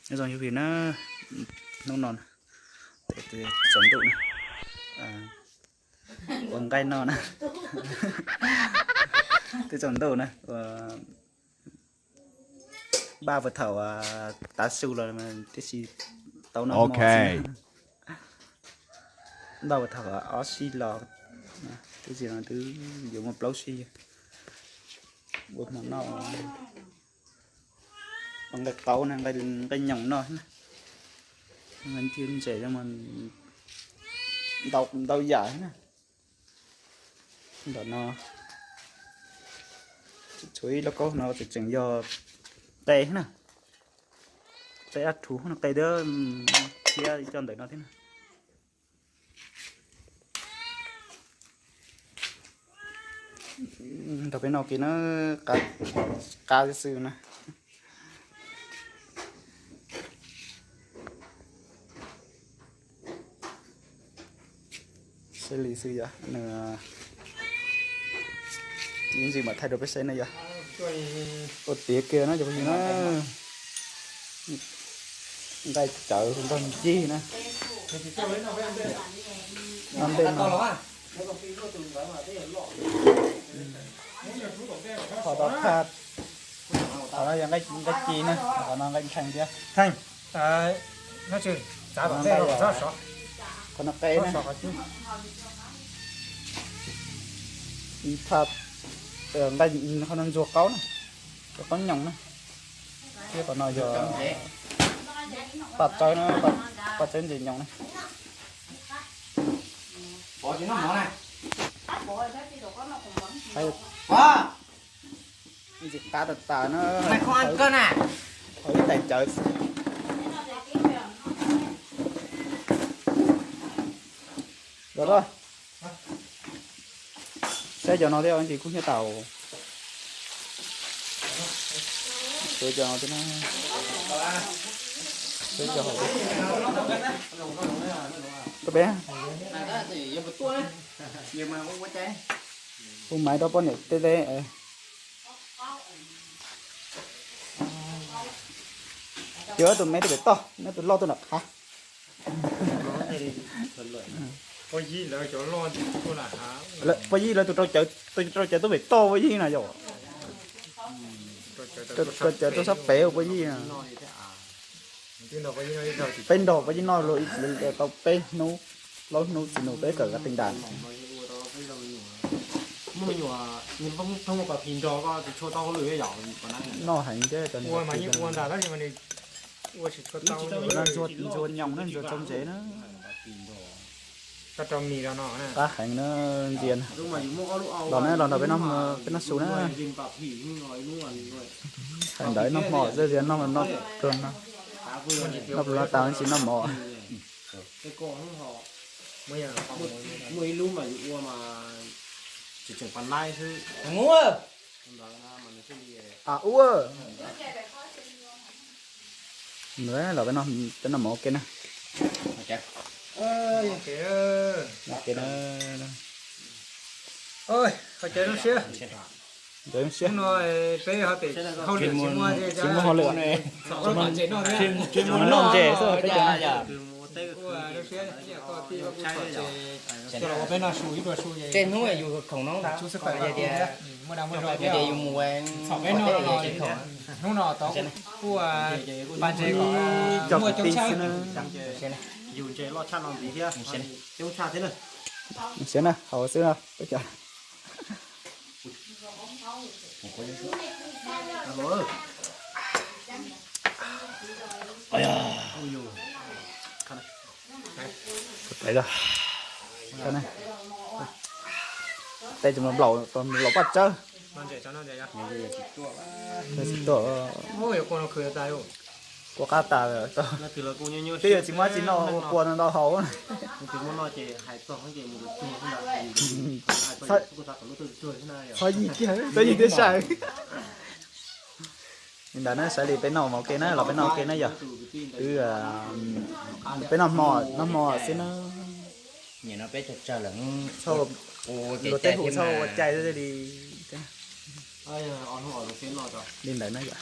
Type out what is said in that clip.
Nyob zoo yus vim na, hnub no tsaus ntuj na, ua nqaij noj na, twb tsaus ntuj na, npaj puas thaum tav su los tib si tau noj hmo xwb. Npaj puas thaum ob sij los, tib si no twb yuav muaj plaub sij ua hmo noj. Nqaij qaub na, nqaij nyoos noj na, nqaij ntses ntau yam na. Ntawm no tshuav ib lauj kaub no tseem tseem yog qe na, qe ab rhuv no, qe thiab thiab coj ntawm no thiab na. Nrog peb noj kiag na, qab xwb na. Saib li xwb yog nws ib ntsis mam thaij rau peb saib na yog. Ua tiav kiag na cov phooj ywg na. Nqaij cawv nrog ncig na. No ntej no. Qhov no, qhov no yog nqaij ci na, qhov no nqaij ntsheej thiab. Qhov no qe na. Nqaij, qhov no ntsuag qaub na, ntsuag qaub nyoos na. Thiab qhov no yog paj tsawb na, paj tsawb ntses nyoos na. Ntsis qab tas tas na. Qhov ib tais cawv xwb. Los saib cov no thiab, ntsis kub hnyiab tau. Saib cov no thiab, saib cov hauv. Koj peb hu maiv rau poj niam teb teb. Yog tus me tus pem toj, neb tus loj tuaj nram qab. Poj yig lawv tus rau cawv tuaj pem toj poj yig na yom. Rau cawv tuaj sab pem poj yig na. Peb nrog poj yig noj luag tau peb hnub, plaub hnub tsis nug peb kawm ka teem das. Noj heev thiab. Ntsuag nyoos na, ntsuag tsob ntsev na. Qab heev na, ntsia na. Los na, los nrog peb noj su na. Hais ntawd noj hmo xwb, noj pluas no, noj pluas no tas tsis noj mov. Ua, los peb noj mov ua ke na. Ua ke na. Ua ke zoo siab. Zoo siab. Hnub no peb ho pem hauj lwm tsis muaj hauj lwm, tsis muaj noj ntses xwb peb cov no. Tej hnub yus khoom no ntag, tias mus ua hnub no tau kuj paj ntses kom muaj coob tshaj. Yus ntses loj tshaj no ntxiv thiab, coob tshaj thiab na. Siav na, haus xwb na. Tej tsis mus nplaum paj tsawb. Tsis tuaj. Kua qab tas, twb yog tsis muaj tsis noj ua kua no ntau haus. Txhob yig kiag, txhob yig thiab saib. Li ntawd na, sawv li peb noj mov ua ke na, los peb noj ua ke na yog. Twb peb noj hmo, noj hmo xwb na. Luag tej hu txhob ua cai li. Li ntawd na yom.